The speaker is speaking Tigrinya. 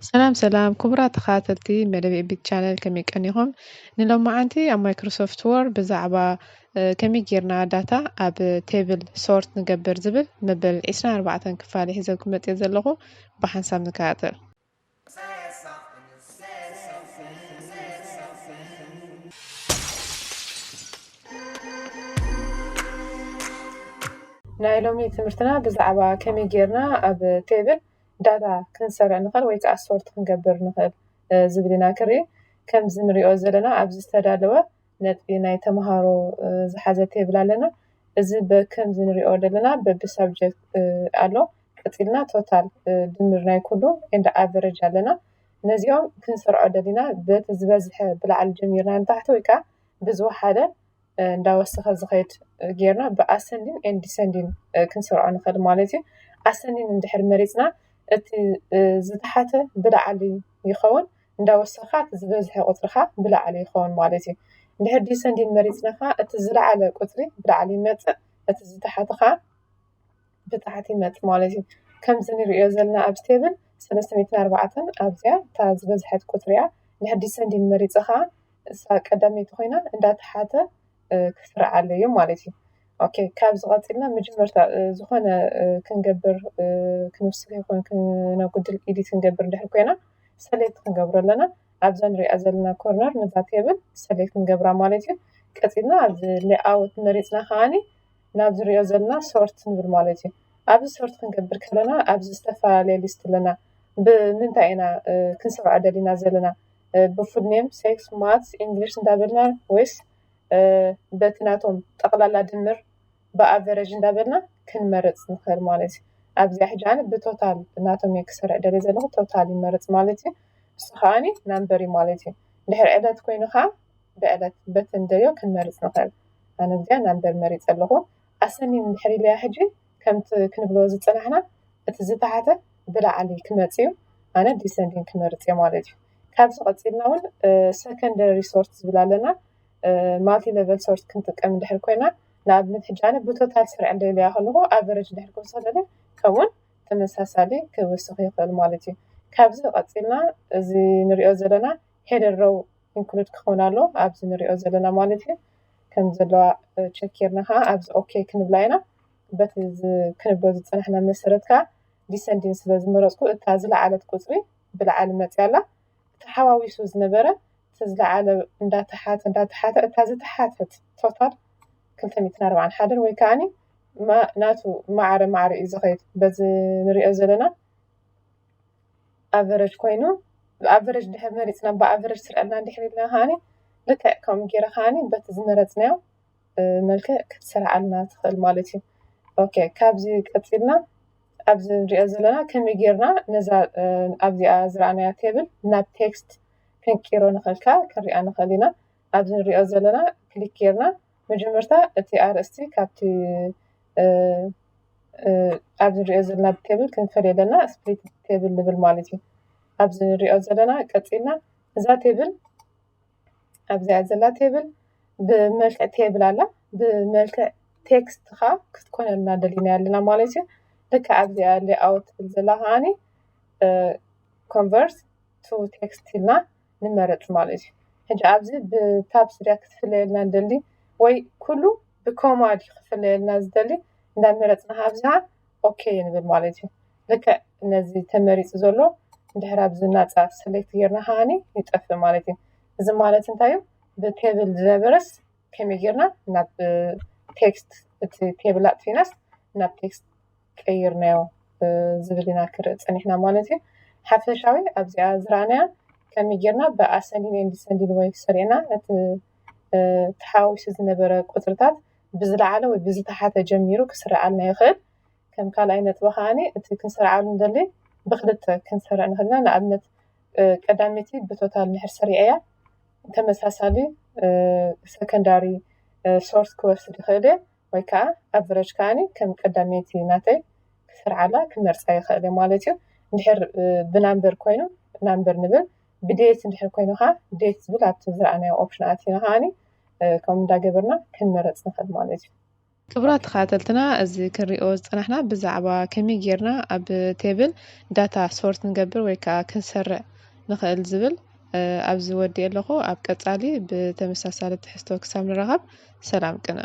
ሰላም ሰላም ክቡራት ተኸታተልቲ መደብ ኤቢት ቻነል፣ ከመይ ቀኒኹም? ንሎማዓንቲ ኣብ ማይክሮሶፍት ወርድ ብዛዕባ ከመይ ጌርና ዳታ ኣብ ቴብል ሶርት ንገብር ዝብል መበል ዕስራን ኣርባዕተን ክፋል ሒዘልኩም መፅየ ዘለኹ። ብሓንሳብ ንከታተል። ናይ ሎሚ ትምህርትና ብዛዕባ ከመይ ጌርና ኣብ ቴብል ዳታ ክንሰርዕ ንኽእል ወይ ከዓ ሶርት ክንገብር ንኽእል ዝብል ኢና ክርኢ። ከምዚ ንሪኦ ዘለና ኣብዚ ዝተዳለወ ነጥቢ ናይ ተምሃሮ ዝሓዘ ቴብል ኣለና። እዚ ከምዚ ንሪኦ ዘለና በቢ ሳብጀክት ኣሎ። ቀፂልና ቶታል ድምር ናይ ኩሉ ኤንድ ኣቨረጅ ኣለና። ነዚኦም ክንሰርዖ ደሊና በቲ ዝበዝሐ ብላዕሊ ጀሚርና ንታሕቲ ወይ ከዓ ብዝወሓደ እንዳወሰኸ ዝኸይድ ጌርና ብኣሰንዲን ኤንድ ዲሰንዲን ክንሰርዖ ንኽእል ማለት እዩ። ኣሰንዲን እንድሕር መሪፅና እቲ ዝተሓተ ብላዕሊ ይኸውን፣ እንዳወሰኻ እቲ ዝበዝሐ ቁፅርኻ ብላዕሊ ይኸውን ማለት እዩ። እንድሕር ዲሰንዲን መሪፅና ከዓ እቲ ዝለዓለ ቁፅሪ ብላዕሊ ይመፅእ፣ እቲ ዝተሓተ ከዓ ብታሕቲ ይመፅእ ማለት እዩ። ከምዚ ንሪኦ ዘለና ኣብዚ ቴብል ሰለስተ ሚእትን ኣርባዕተን ኣብዚኣ እታ ዝበዝሐት ቁፅሪ እያ። እንድሕር ዲሰንዲን መሪፀ ከዓ እሳ ቀዳመይቲ ኮይና እንዳተሓተ ክስርዓለ እዩ ማለት እዩ። ኦኬ፣ ካብዚ ቀፂልና መጀመርታ ዝኾነ ክንገብር ክንውስኽ ይኹን ክነጉድል ኢዲት ክንገብር እንድሕር ኮይና ሰሌክት ክንገብሮ ኣለና። ኣብዛ ንሪኣ ዘለና ኮርነር ነዛ ቴብል ሰሌክት ንገብራ ማለት እዩ። ቀፂልና ኣብዚ ሌኣውት መሪፅና ከዓኒ ናብ ዝሪኦ ዘለና ሶርት ንብል ማለት እዩ። ኣብዚ ሶርት ክንገብር ከለና ኣብዚ ዝተፈላለየ ሊስት ኣለና። ብምንታይ ኢና ክንሰርዖ ደሊና ዘለና? ብፉል ኔም፣ ሴክስ፣ ማትስ፣ ኢንግሊሽ እንዳበልና ወይስ በቲ ናቶም ጠቕላላ ድምር ብኣቨረጅ እንዳበልና ክንመርፅ ንኽእል ማለት እዩ። ኣብዚኣ ሕጂ ኣነ ብቶታል ናቶም እየ ክሰርዕ ደልየ ዘለኹ፣ ቶታል ይመርፅ ማለት እዩ። እሱ ከዓኒ ናምበር እዩ ማለት እዩ። እንድሕር ዕለት ኮይኑ ከዓ ብዕለት በቲ ንደልዮ ክንመርፅ ንኽእል። ኣነ እዚኣ ናምበር መሪፀ ኣለኹ። ኣሰንዲን እንድሕር ኢለያ ሕጂ ከምቲ ክንብሎ ዝፀናሕና እቲ ዝተሓተ ብላዕሊ ክመፅ እዩ። ኣነ ዲሰንዲን ክመርፅ እየ ማለት እዩ። ካብዚ ቀፂልና እውን ሰከንደሪ ሶርት ዝብል ኣለና። ማልቲ ሌቨል ሶርት ክንጥቀም እንድሕር ኮይና ንኣብነት ሕጂ ኣነ ብቶታል ስርዕ እንደልያ ከለኹ ኣቨረጅ እንድሕር ክውስኽ ደለ ከምኡውን ተመሳሳሊ ክውስኽ ይኽእል ማለት እዩ። ካብዚ ቀፂልና እዚ ንሪኦ ዘለና ሄደር ሮው ኢንክሉድ ክኸውን ኣሎ ኣብዚ ንሪኦ ዘለና ማለት እዩ። ከም ዘለዋ ቸክ ጌርና ከዓ ኣብዚ ኦኬ ክንብላ ኢና። በቲ ክንብሎ ዝፀናሕና መሰረት ከዓ ዲሰንዲን ስለ ዝመረፅኩ እታ ዝለዓለት ቁፅሪ ብላዕሊ መፅያ ኣላ። ተሓዋዊሱ ዝነበረ እቲ ዝለዓለ እንዳተሓተ እንዳተሓተ እታ ዝተሓተት ቶታል ክልተ ሚእትን ኣርባዓን ሓደን ወይ ከዓኒ ናቱ ማዕረ ማዕረ እዩ ዝኸይድ። በዚ ንሪኦ ዘለና ኣቨረጅ ኮይኑ ብኣቨረጅ ድሕር መሪፅና ብኣቨረጅ ስርዕልና እንድሕር ኢልና ከዓኒ ልክዕ ከምኡ ገይረ ከዓኒ በቲ ዝመረፅናዮ መልክዕ ክትሰርዓልና ትኽእል ማለት እዩ። ኦኬ፣ ካብዚ ቀፂልና ኣብዚ ንሪኦ ዘለና ከመይ ጌርና ነዛ ኣብዚኣ ዝረኣናያ ቴብል ናብ ቴክስት ክንቂሮ ንኽእል፣ ክንሪኣ ንኽእል ኢና። ኣብዚ ንሪኦ ዘለና ክሊክ ጌርና መጀመርታ እቲ ኣርእስቲ ካብቲ ኣብዚ ንሪኦ ዘለና ቴብል ክንፈልዮ ኣለና። ስፕሊት ቴብል ንብል ማለት እዩ። ኣብዚ ንሪኦ ዘለና ቀፂልና እዛ ቴብል ኣብዚኣ ዘላ ቴብል ብመልክዕ ቴብል ኣላ፣ ብመልክዕ ቴክስት ኻ ክትኮነልና ደሊና ኣለና ማለት እዩ። ልክዕ ኣብዚኣ ሌኣውት ትብል ዘላ ከዓኒ ኮንቨርት ቱ ቴክስት ኢልና ንመረፅ ማለት እዩ። ሕጂ ኣብዚ ብታብ ስሪያ ክትፍለየልና ንደሊ ወይ ኩሉ ብኮማ ድዩ ክፍለየልና ዝደሊ እንዳመረፅና ኣብዚኣ ኦኬ ንብል ማለት እዩ። ልክዕ ነዚ ተመሪፁ ዘሎ እንድሕር ኣብዚ ናፃ ሰሌክት ጌርና ከዓኒ ይጠፍእ ማለት እዩ። እዚ ማለት እንታይ እዩ? ብቴብል ዝነበረስ ከመይ ጌርና ናብ ቴክስት፣ እቲ ቴብል ኣጥፊናስ ናብ ቴክስት ቀይርናዮ ዝብል ኢና ክርኢ ፀኒሕና ማለት እዩ። ሓፈሻዊ ኣብዚኣ ዝረኣናያ ከመይ ጌርና ብኣሰንዲን ኤንድ ዲሰንዲን ወይ ሰሪዕና እቲ ተሓዋዊሱ ዝነበረ ቁፅርታት ብዝለዓለ ወይ ብዝተሓተ ጀሚሩ ክስርዓልና ይኽእል። ከም ካልኣይ ነጥቢ ከዓኒ እቲ ክንሰርዓሉ ንደሊ ብክልተ ክንሰርዕ ንኽእል ኢና። ንኣብነት ቀዳመይቲ ብቶታል እንድሕር ሰሪዐያ ተመሳሳሊ ሰከንዳሪ ሶርት ክወስድ ይኽእል እየ። ወይ ከዓ ኣቨረጅ ከዓኒ ከም ቀዳመይቲ ናተይ ክሰርዓላ ክመርፃ ይኽእል እየ ማለት እዩ። እንድሕር ብናምበር ኮይኑ ናምበር ንብል፣ ብዴት እንድሕር ኮይኑ ከዓ ዴት ዝብል ኣብቲ ዝረኣናዮ ኦፕሽን ኣቲና ከዓኒ ከምኡ እንዳገበርና ክንመረፅ ንኽእል ማለት እዩ። ክቡራት ተኸታተልትና፣ እዚ ክንሪኦ ዝፀናሕና ብዛዕባ ከመይ ጌርና ኣብ ቴብል ዳታ ሶርት ንገብር ወይ ከዓ ክንሰርዕ ንኽእል ዝብል ኣብዚ ወዲእ ኣለኹ። ኣብ ቀፃሊ ብተመሳሳሊ ትሕዝቶ ክሳብ ንራኸብ ሰላም ቅነ።